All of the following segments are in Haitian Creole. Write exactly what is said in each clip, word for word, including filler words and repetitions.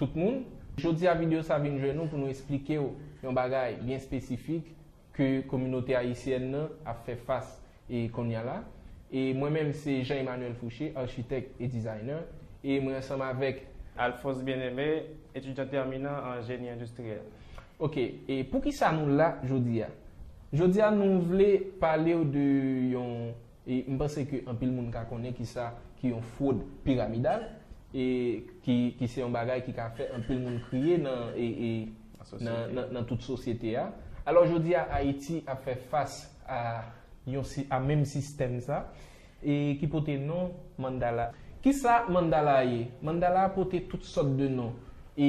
Tout moun, jodi a videyo sa vin jwenn nou pou nou esplike w yon bagay byen espesifik ke kominote ayisyèn nan ap fè fas e kounye a la. E mwen menm se Jean Emmanuel Fouché, architect e designer, e mwen ansanm avèk Alphonse Bien-Aimé, étudiant terminant en génie industriel. Ok, e poukisa nou la jodi a? Jodi a nou vle pale w de yon, e m panse ke anpil moun ka konnen kisa ki yon fwod piramidal, e ki, ki se yon bagay ki ka fè anpil moun kriye nan, e, e, nan, nan, nan tout sosyete a. Alò jodi a Ayiti ap fè fas a yon si-, a menm sistèm sa, e ki pote non Mandala. Kisa Mandala ye? Mandala pote tout sòt de non. E,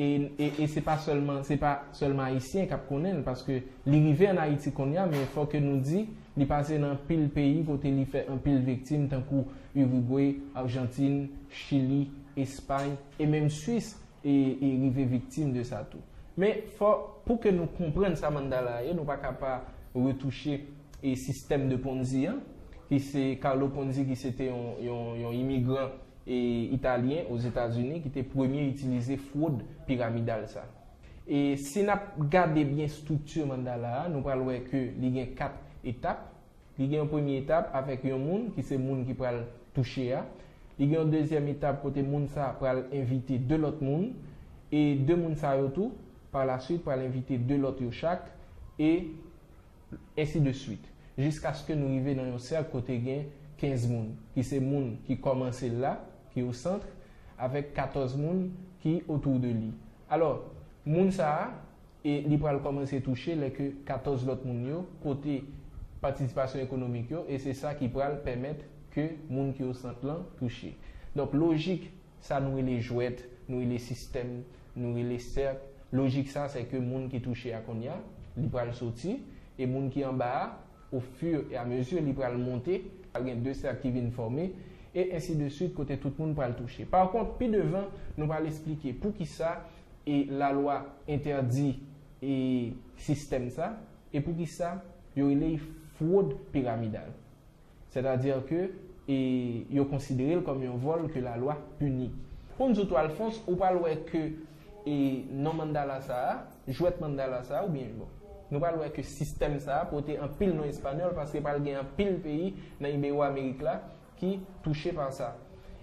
e, e, e se pa sèlman, se pa sèlman Ayisyen k ap konnen l, paske li rive ann Ayiti kounye a, men fò ke nou di, li pase nan anpil peyi kote li fè anpil viktim, tankou Irigwe, Ajantin, Chili, Espay, e menm Swis, e, e rive viktim de sa tou. Men fò, pou ke nou konprann sa Mandala ye, nou pa ka pa retouche e sistèm de Ponzi an, ki se Carlo Ponzi, ki se te yon, yon, yon imigran e italyen Ozetazini ki te premye itilize fwod piramidal sa. E si n ap gade byen estrikti Mandala a, nou pral wè ke li gen kat etap. Li gen yon premye etap avèk yon moun ki se moun ki pral touche a. Li gen yon dezyèm etap kote moun sa a pral envite de lòt moun. E de moun sa yo tou, pa la swit, pral envite de lòt yo chak. E ensi de swit, jiskaske nou rive nan yon sèk kote gen kenz moun, ki se moun ki kòmanse la, ki o sant, avèk katòz moun ki otou de li. Alò, moun sa a, e li pral kòmanse touche lè ke katòz lòt moun yo pote patisipasyon ekonomik yo, e se sa ki pral pèmèt ke moun ki o sant lan touche. Donk, lojik sa nou rele jwèt, nou rele sistèm, nou rele sèk. Lojik sa, se ke moun ki touche a kounye a, li pral soti, e moun ki anba a, au fur et à mesure, li pral monte, pral gen de sèk ki vin fòme, e ensi de swit, kote tout moun pral touche. Pa kont, pi devan, nou pral esplike poukisa e lalwa entèdi e sistèm sa, e poukisa yo rele l fwod piramidal. Sètadi ke, e, yo konsidere l kòm yon vòl ke lalwa pini. Pou m di w tou, Alphonse, ou pral wè ke, e, non Mandala sa a, jwèt Mandala sa a, oubyen, bon, nou pral wè ke sistèm sa a pote anpil non espanyòl, paske pral gen anpil peyi nan Ibero Amerik la ki touche pa sa.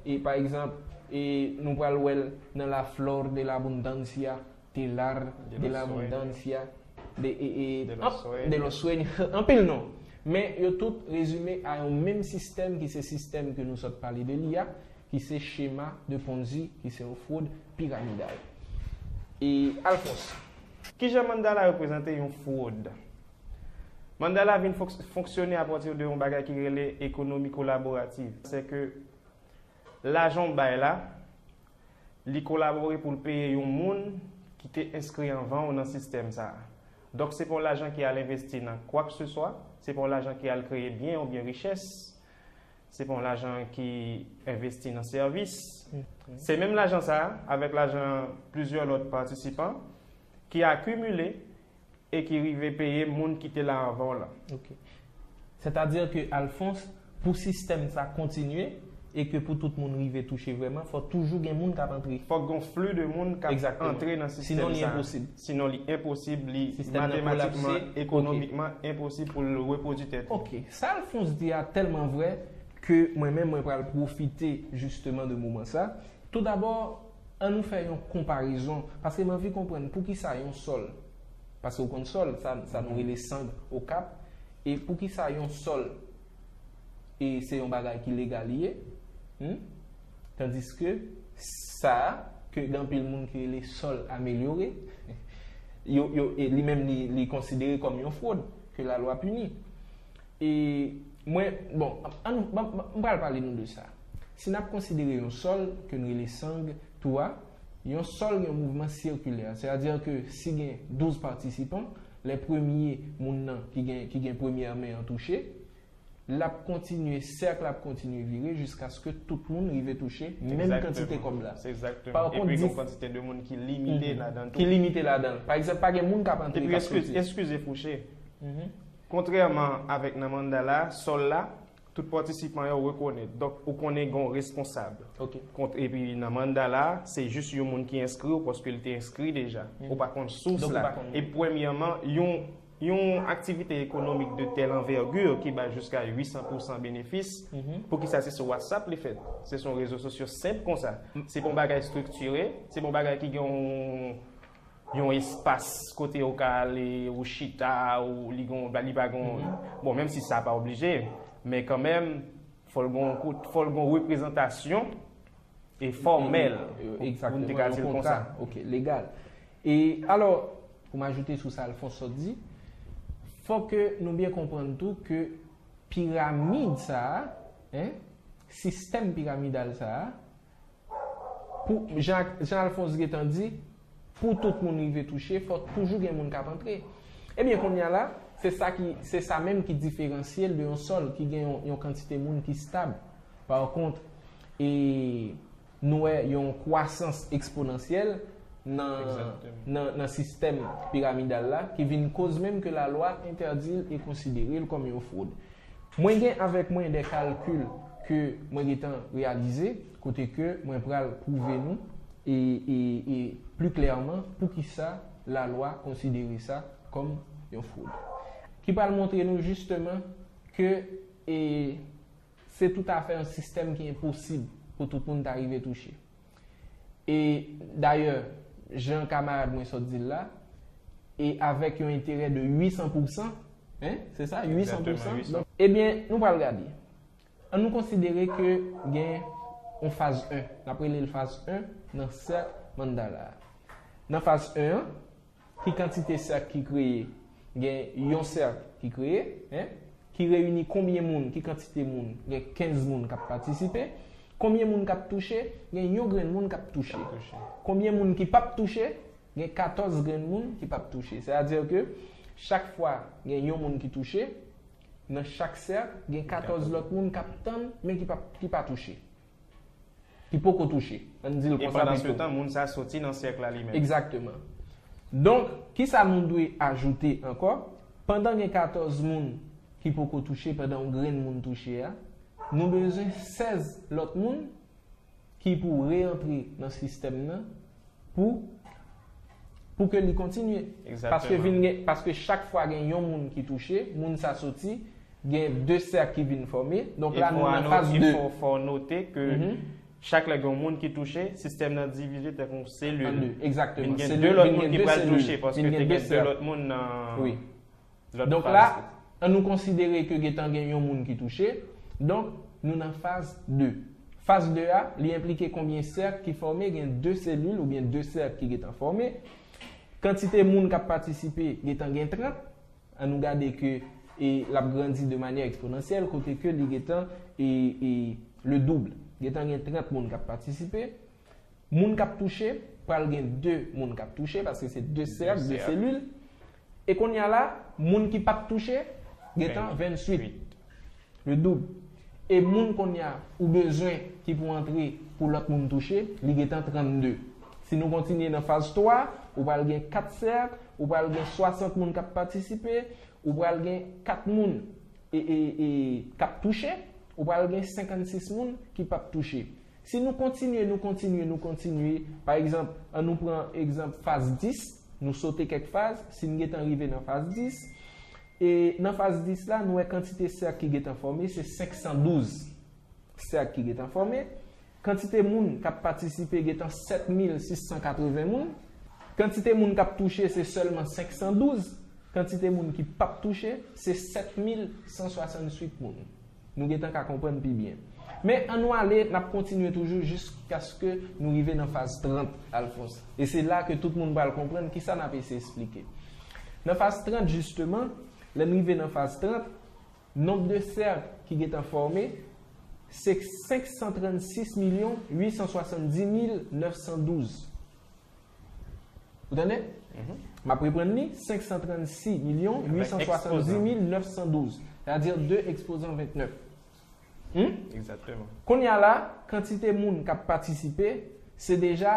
E, pa egzanp, e, nou pral wè l nan la flor de la abundancia, telar de la abundancia, de, e, e, de los sueños, anpil non. Men yo tout rezime a yon menm sistèm ki se sistèm ke nou sot pale de li a, ki se chema de Ponzi, ki se yon fwod piramidal. E Alphonse. Kijan Mandala reprezante yon fwod? Mandala vin fonk-, fonksyone apati de yon bagay ki rele ekonomi kolaborativ. Se ke lajan w bay la, li kolabore pou l peye yon moun ki te enskri anvan w nan sistèm sa a. Donk, se pa yon lajan ki al envesti nan kwakeseswa, se pa yon lajan ki al kreye byen oubyen richès, se pa yon lajan ki envesti nan sèvis. Se menm lajan sa a, avèk lajan plizyè lòt patisipan, ki akimile e ki rive peye moun ki te la anvan w lan. Ok. Sètadi ke Alphonse, pou sistèm sa kontinye e ke pou tout moun rive touche vrèman, fò toujou gen moun k ap antre. Fòk gen yon fli de moun k ap antre nan sistèm sa. Sinon, li enposib. Sinon, li enposib, li matematiquement, économiquement impossible pou l repwodui tèt li. Ok. Sa Alphonse di a tèlman vrè ke mwen menm, mwen pral pwofite justement de moman sa. Toudabò, ann nou fè yon konparezon, paske m anvi konprann poukisa yon sòl, paske w konn sòl, sa, sa nou rele sang Okap, e poukisa yon sòl, e se yon bagay ki legal li ye, hmm? Tandiske sa a, ke gen anpil moun ki rele sòl amelyore, yo, yo, e li menm li, li konsidere kòm yon fwod, ke lalwa pini. E mwen, bon, ann, m, m, m pral pale nou de sa. Si n ap konsidere yon sòl ke n rele sang tou a, yon sòl gen yon mouvman sikilè. Sètadi ke si gen douz patisipan, lè premye moun nan ki gen, ki gen premyè men an touche, l ap kontinye, sèk la ap kontinye vire jiskaske tout moun rive touche menm kantite kòb la. Pa kont, epi gen yon kantite de moun ki limite ladan tou. Ki limite ladan. Pa egzanp, pa gen moun k ap antre, k ap soti. Eskize Fouché. Kontrèman avèk nan mandala, sòl la, tout patisipan yo rekonèt. Donk, ou konnen gen yon responsab. Epi nan mandala, se jis yon moun ki enskri w paske li te enskri deja. Ou pa konn sous la. E premyèman, yon yon aktivite ekonomik de tèl anvègi ki bay jiska uit san pousan benefis, poukisa se sou WhatsApp li fèt? Se sou yon rezo sosyo senp konsa. Se pa yon bagay estriktire, se pa yon bagay ki gen yon, yon espas kote ou ka ale, ou chita, ou li gen, li pa gen. Bon, menm si sa pa oblije, men kanmenm, fò l gen yon kout, fò l gen yon reprezantasyon e fòmèl, pou n te ka di l konsa. Ok, legal. E alò, pou m ajoute sou sa Alphonse sot di, fò ke nou byen konprann tou ke piramid sa a, sistèm piramidal sa a, pou, jan, jan Alphonse gentan di, pou tout moun rive touche, fò toujou gen moun k ap antre. Ebyen, kounye a la, se sa ki, se sa menm ki diferansye l de yon sòl ki gen yon, yon kantite moun ki stab. Pa kont, e nou wè yon kwasans eksponansyèl nan, nan, nan sistèm piramidal la, ki vin koz menm ke lalwa entèdi l e konsidere l kòm yon fwod. Mwen gen avèk mwen de kalkil ke mwen gentan reyalize, kote ke mwen pral pwouve nou e, e, e pli klèman poukisa lalwa konsidere sa kòm yon fwod. Ki pral montre nou jisteman ke, e, se toutafè yon sistèm ki enposib pou tout moun ta rive touche. E dayè, jan kamarad mwen sot di l la, e avèk yon enterè de uit san pousan, hein, se sa, uit san pousan. Donk, ebyen, nou pral gade. An nou konsidere ke gen yon faz en, n ap rele l faz en nan sèk mandala a. Nan faz en an, ki kantite sèk ki kreye? Gen yon sèk ki kreye, hein, ki reyini konbyen moun, ki kantite moun? Gen kenz moun k ap patisipe. Konbyen moun k ap touche? Gen yon grenn moun k ap touche. Konbyen moun ki p ap touche? Gen katòz grenn moun ki p ap touche. Sètadi ke chak fwa gen yon moun ki touche, nan chak sèk, gen katòz lòt moun k ap tann, men ki p ap, ki pa touche. Ki poko touche. Ann di l konsa pito. E pandan se tan, moun sa soti nan sèk la li menm. Egzakteman. Donk, kisa nou dwe ajoute ankò? Pandan gen katòz moun ki poko touche, pandan yon grenn moun touche a, nou bezwen sèz lòt moun ki pou reantre nan sistèm nan pou, pou ke li kontinye. Paske vin gen, paske chak fwa gen yon moun ki touche, moun sa soti, gen de sèk ki vin fòme. Donk la, nou nan faz de. E fò, fò note ke chak lè gen yon moun ki touche, sistèm nan divize tankou selil. An de, egzakteman. Vin gen de lòt moun ki pral touche, paske te gen de lòt moun nan lòt faz. Donk la, an nou konsidere ke gentan gen yon moun ki touche. Donk, nou nan faz de. Faz de a, li enplike konbyen sèk ki fòme, gen de selil oubyen de sèk ki gentan fòme. Kantite moun k ap patisipe gentan gen trant. An nou gade ke, e, l ap grandi de manyè eksponansyèl, kote ke li gentan, e, e, le double. Gentan gen trant moun k ap patisipe. Moun k ap touche, pral gen de moun k ap touche, paske se de sèk, de selil. E kounye a la, moun ki p ap touche, gentan venntuit. Le double. E moun kounye a ou bezwen ki pou antre pou lòt moun touche, li gentan trannde. Si nou kontinye nan faz twa, ou pral gen kat sèk, ou pral gen swasant moun k ap patisipe, ou pral gen kat moun e, e, e, k ap touche, ou pral gen senkannsis moun ki p ap touche. Si nou kontinye, nou kontinye, nou kontinye, pa egzanp, an nou pran egzanp faz dis, nou sote kèk faz, si n gentan rive nan faz dis, e nan faz dis la, nou wè kantite sèk ki gentan fòme, se senk san douz sèk ki gentan fòme. Kantite moun k ap patisipe gentan sèt mil sis san katreven moun. Kantite moun k ap touche, se sèlman senk san douz. Kantite moun ki p ap touche, se sèt mil san swasanntuit moun. Nou gentan ka konprann pi byen. Men, an nou ale, n ap kontinye toujou jiskaske nou rive nan faz trant, Alphonse. E se la ke tout moun pral konprann kisa n ap eseye esplike. Nan faz trant, jisteman, lè n rive nan faz trant, nonb de sèk ki gentan fòme, se senk san trannsis milyon uit san swasanndis mil nèf san douz. Ou tande? M ap reprann li, senk san trannsis milyon uit san swasanndis mil nèf san douz, sètadi de ekspozan vennèf. Hmm? Egzakteman. Kounye a la, kantite moun k ap patisipe, se deja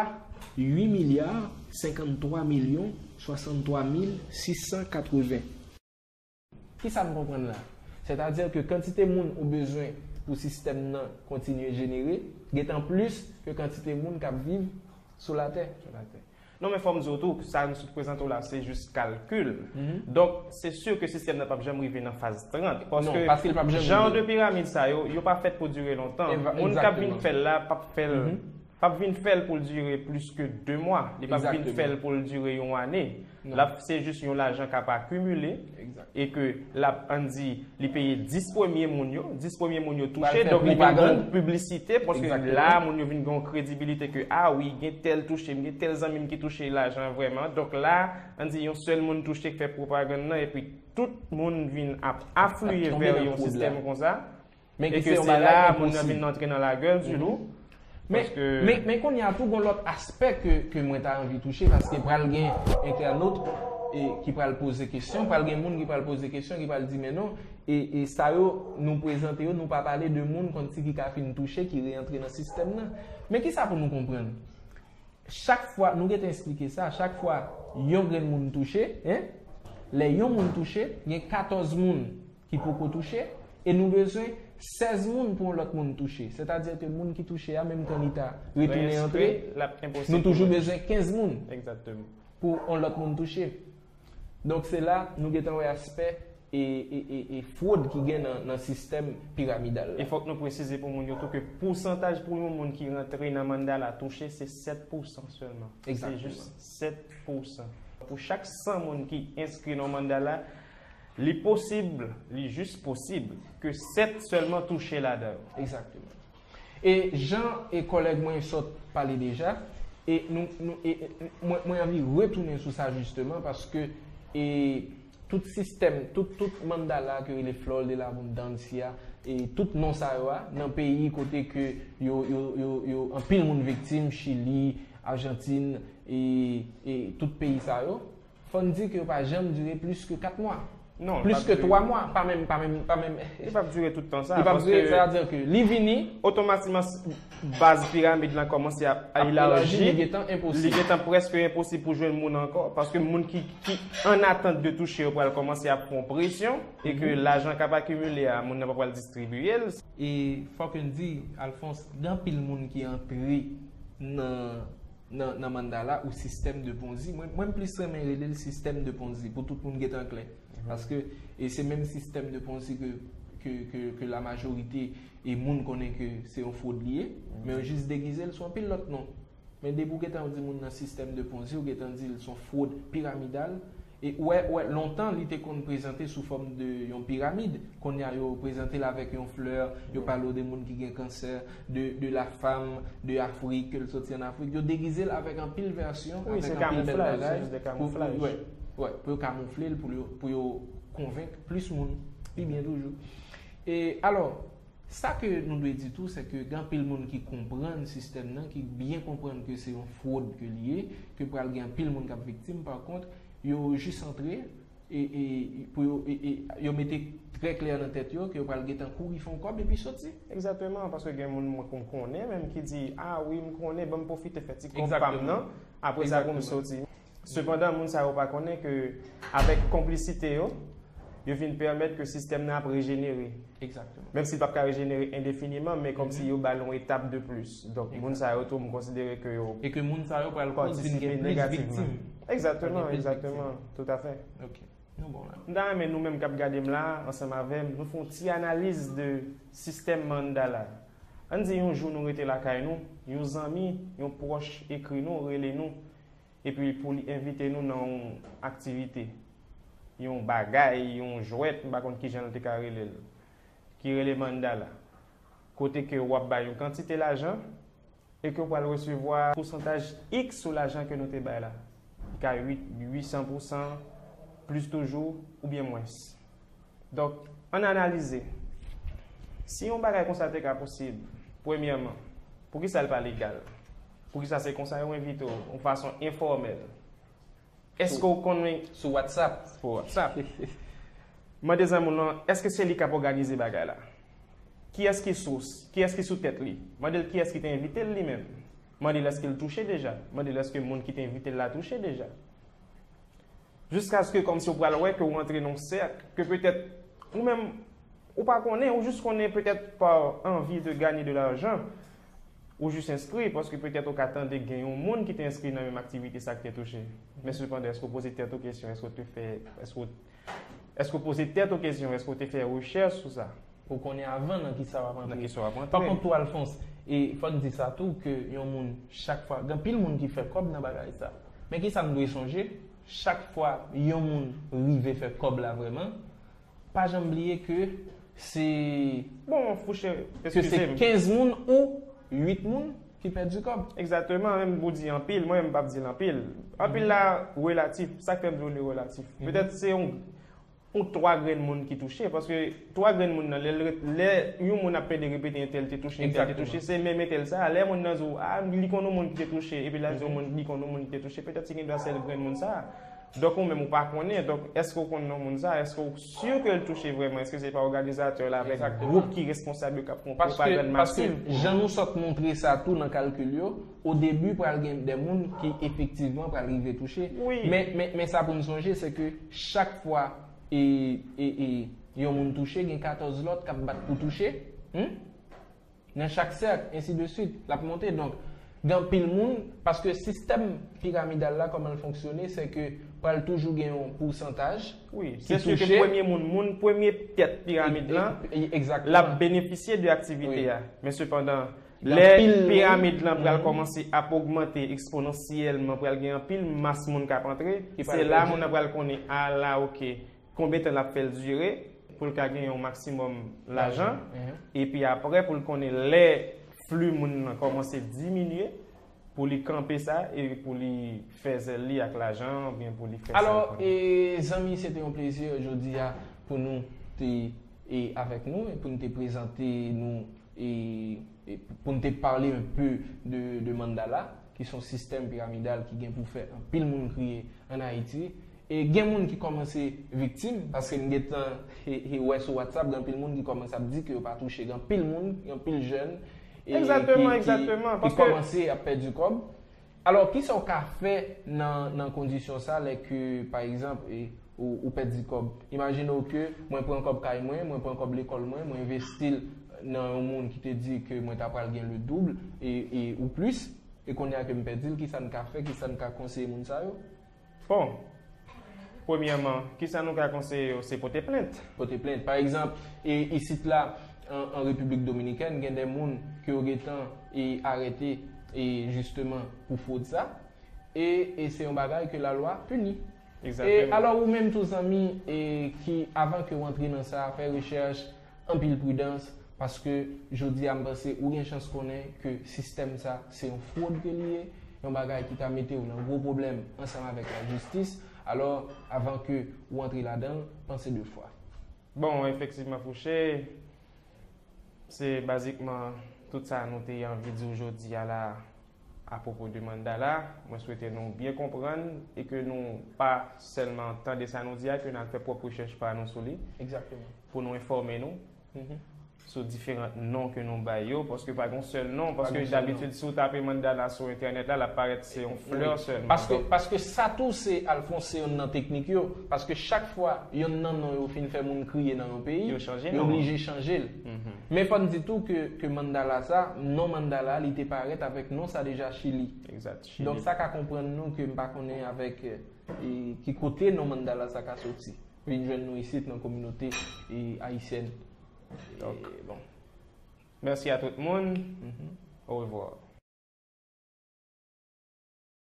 uit milya senkanntwa milyon swasanntwa mil sis san katreven. Kisa n konprann la? Sètadi ke kantite moun ou bezwen pou sistèm nan kontinye jenere gentan plis ke kantite moun k ap viv sou latè. Non, men fò m di w tou, sa nou sot prezante w la, se jis kalkil. Donk, se si ke sistèm nan p ap janm rive nan faz trant. Paske janr de piramid sa yo, yo pa fèt pou dire lontan. Moun k ap vin fè l la p ap fè l p ap vin fè l pou l dire plis ke de mwa. Li p ap vin fè l pou l dire yon ane. L ap se jis yon lajan k ap akimile e ke l ap, ann di, li peye dis premye moun yo, dis premye moun yo touche. Donk, li vin gen yon piblisite, paske la, moun yo vin gen yon kredibilite ke, a wi, gen tèl touche m, gen tèl zanmi m ki touche lajan vrèman. Donk, la, ann di, yon sèl moun touche k fè pwopagann nan, epi tout moun vin ap afliye vè yon sistèm konsa. E ke se la moun nan vin antre nan lagèl, sitou. Men, men, men kounye a tou, gon lòt aspè ke, ke mwen ta anvi touche, paske pral gen entènot e, ki pral poze kesyon, pral gen moun ki pral poze kesyon, ki pral di, men non, e, e sa yo nou prezante yo, nou pa pale de moun kòmsi ki ka fin touche, ki reantre nan sistèm nan. Men kisa pou nou konprann? Chak fwa, nou gentan eksplike sa, chak fwa yon grenn moun touche, en, lè yon moun touche, gen katòz moun ki poko touche, e nou bezwen sèz moun pou yon lòt moun touche. Sètadi ke moun ki touche a, menm kan li ta retounen antre, nou toujou bezwen kenz moun pou yon lòt moun touche. Donk, se la nou gentan wè aspè e, e, e, e fwod ki gen nan, nan sistèm piramidal la. E fòk nou presize pou moun yo tou ke pousantaj pou yon moun ki rantre nan mandala touche, se sèt pousan sèlman. Se jis sèt pousan. Pou chak san moun ki enskri nan mandala, li posib, li jis posib, ke sèt sèlman touche ladan yo. Egzakteman. E jan e kòlèg mwen sot pale deja, e nou, nou e, e, mwen, mwen anvi retounen sou sa jisteman, paske e, tout sistèm, tout, tout mandala ke rele flor de l'abundancia, e tout non sa yo a, nan peyi kote ke yo, yo, yo, yo anpil moun viktim, Chili, Ajantin, e, e tout peyi sa yo, fò n di ke yo pa janm dire plis ke kat mwa. Non, plis ke twa mwa, pa menm, pa menm, pa menm. Li p ap dire tout tan sa. Li p ap dire, sètadi ke li vini. Otomatikman, baz piramid lan kòmanse ap elaji. Li gentan prèske enposib pou jwenn moun ankò. Paske moun ki, ki an atant de touche yo pral kòmanse ap fè yon presyon. E ke lajan k ap akimile a, moun nan pa pral distribiye l. E fòk n di, Alphonse, gen anpil moun ki antre nan nan, nan mandala ou sistèm de Ponzi. Mwen, mwen m plis renmen rele l sistèm de Ponzi, pou tout moun gentan klè. Paske e se menm sistèm de Ponzi ke, ke, ke, ke la majorite e moun konnen ke se yon fwod li ye, men yo jis degize l sou anpil lòt non. Men depi w gentan di moun nan sistèm de Ponzi, ou gentan di l se yon fwod piramidal, E ou wè, ou wè, lontan, li te konn prezante sou fòm de yon piramid. Kounye a, yo prezante l avèk yon flè, yo pale w de moun ki gen kansè, de, de la femme, de Afrik, ke l soti ann Afrik. Yo degize l avèk anpil vèsyon, avèk anpil bèl bagay. Pou, pou, wè, wè, pou yo kamoufle l, pou yo, pou yo konvenk plis moun. Pi byen toujou. E, alò, Sa ke nou dwe di tou, se ke gen anpil moun ki konprann sistèm nan, ki byen konprann ke se yon fwod ke li ye, ke pral gen anpil moun k ap viktim. Pa kont, yo jis antre e, e, pou yo, e, e, yo mete trè klè nan tèt yo ke yo pral gentan kouri fè yon kòb epi soti. Egzakteman, paske gen moun mwen, m konnen menm ki di, a wi, m konnen, ban m pwofite fè ti kòb pa m nan, apre sa pou m soti. Sepandan, moun sa yo pa konnen ke avèk konplisite yo, yo vin pèmèt ke sistèm nan ap rejenere. Egzakteman. Menm si l p ap ka rejenere endefiniman, men kòmsi yo ba l yon etap de plis. Donk, moun sa yo tou, m konsidere ke yo patisipe negativman. E ke moun sa yo pral koz vin gen plis viktim. Egzakteman, egzakteman. Toutafè. Ok. Nou bon la. M ta renmen nou menm k ap gade m la, ansanm avè m, nou fè yon ti analiz de sistèm mandala. Ann di yon jou nou rete lakay nou, yon zanmi, yon pwòch ekri nou, rele nou, epi pou li envite nou nan yon aktivite, yon bagay, yon jwèt, m pa konn kijan l te ka rele l, ki rele mandala, kote ke w ap bay yon kantite lajan e ke w pral resevwa pousantaj X sou lajan ke nou te bay la. Li ka uit, uit san pousan, plis toujou, oubyen mwens. Donk, ann analize. Si yon bagay konsa te ka posib, premyèman, poukisa l pa legal? Poukisa se konsa yo envite w, yon fason enfòmèl? Èske w konnen sou WhatsApp? Sou WhatsApp. Mande zanmi w lan, èske se li k ap òganize bagay la? Kiyès ki sous? Kiyès ki sou tèt li? Mande l kiyès ki te envite l li menm. Mande l èske l touche deja. Mande l èske moun ki te envite l la touche deja. Jiskaske kòmsi w pral wè ke w antre nan yon sèk ke petèt ou menm ou pa konnen, ou jis konnen petèt pa anvi de gagner de l'argent, ou jis enskri paske petèt ou ka tande gen yon moun ki te enskri nan menm aktivite sa k te touche. Men sepandan, èske w poze tèt ou kesyon, èske w te fè, èske w, èske w poze tèt ou kesyon, èske w te fè rechèch sou sa? Pou w konnen avan nan kisa w ap antre. Nan kisa w ap antre. Pa kont tou, Alphonse, e fò n di sa tou, ke yon moun, chak fwa, gen anpil moun ki fè kòb nan bagay sa. Men kisa n dwe sonje? Chak fwa yon moun rive fè kòb la vrèman, pa janm bliye ke se, bon, Fouché, ke se eskize m. Kenz moun ou uit moun ki pèdi kòb. Egzakteman, menm ou di anpil, mwen menm m p ap di l anpil. Anpil la, relatif. Sa k fè m di w li relatif. Petèt se yon, yon twa grenn moun ki touche, paske twa grenn moun nan, lè, lè yon moun ap plede repete entèl te touche, entèl te touche, se menm entèl sa a. Lè moun nan di w, a, li konn yon moun ki te touche, epi l al di yon moun, li konn yon moun ki te touche, petèt se gen dwa sèl grenn moun sa a. Donk, ou menm, ou pa konnen. Donk, èske w konn non moun sa? Èske w si ke l touche vrèman? Èske se pa òganizatè la avèk gwoup ki responsab yo k ap fè yon pwopagann masiv? Paske, paske jan nou sot montre sa tou nan kalkil yo, o debi pral gen de moun ki efektivman pral rive touche. Wi. Men, men, men sa pou n sonje, se ke chak fwa e, e, e, yon moun touche, gen katòz lòt k ap bat pou touche. Hmm? Nan chak sèk, ensi de swit, l ap monte. Donk, gen anpil moun, paske sistèm piramidal la, kòman l fonksyone, se ke pral toujou gen yon pousantaj ki touche. Wi, se si ke premye moun, moun, premye tèt piramid lan, l ap benefisye de aktivite a. Men sepandan, lè piramid lan pral kòmanse ap ogmante eksponansyèlman, pral gen anpil mas moun k ap antre, se la moun nan pral konnen, a la, oke, konbyen tan l ap fè l dire pou l ka gen yon maksimòm lajan, epi apre pou l konnen lè fli moun nan kòmanse diminye, pou li kanpe sa e pou li fè zèl li ak lajan oubyen pou li fè sa l konnen. Alò, e, zanmi, se te yon plezi jodi a pou nou te, e, avèk nou e pou n te prezante nou e, e pou n te pale un peu de, de mandala, ki se yon sistèm piramidal ki gen pou fè anpil moun kriye ann Ayiti. E gen moun ki kòmanse viktim, paske m gentan, e, e, wè sou WhatsApp, gen anpil moun ki kòmanse ap di ke yo pa touche. Gen anpil moun, gen anpil jèn, e, ki, ki, ki kòmanse ap pèdi kòb. Alò, kisa w ka fè nan, nan kondisyon sa, lè ke, pa egzanp, e, ou, ou pèdi kòb? Imajine w ke mwen pran kòb kay mwen, mwen pran kòb lekòl mwen, mwen envesti l nan yon moun ki te di ke mwen ta pral gen le double e, e, ou plis, e kounye a ke m pèdi l, kisa n ka fè, kisa n ka konseye moun sa yo? Bon, premyèman, kisa nou ka konseye yo? Se pote plent. Pote plent. Pa egzanp, e, isit la, an, an Repiblik Dominikèn, gen de moun ke yo gentan, e, arete, e, jisteman pou fwod sa. E, e se yon bagay ke lalwa pini. E alò, ou menm tou, zanmi, e, ki, avan ke w antre nan sa, fè rechèch, anpil pridans, paske jodi a, m panse ou gen chans konnen ke sistèm sa, se yon fwod ke li ye, yon bagay ki ka mete w nan gwo pwoblèm ansanm avèk lajistis. Alò, avan ke ou antre ladan l, panse de fwa. Bon, efektivman, Fouché, se bazikman tout sa nou te anvi di w jodi a la apwopo de mandala. Mwen swete nou byen konprann e ke nou pa sèlman tande sa nou di a, ke n al fè pwòp rechèch pa nou sou li. Egzakteman. Pou nou enfòme nou sou diferan non ke nou bay yo, paske pa gen yon sèl non, paske dabitid, si w tape mandala sou entènèt la, l ap parèt se yon flè sèlman. Paske, paske sa tou se, Alphonse, se yonn nan teknik yo, paske chak fwa yonn nan non yo fin fè moun kriye nan yon peyi, yo oblije chanje l. Men fò n di tou ke, ke mandala sa, non mandala, li te parèt avèk non sa deja, Chili. Egzat, Chili. Donk sa ka konprann nou ke m pa konnen avèk, e, ki kote non mandala sa ka soti. Vin jwenn nou isit nan kominote, e, ayisyèn. Donk, e, bon. Mèsi a tout moun. Au revoir.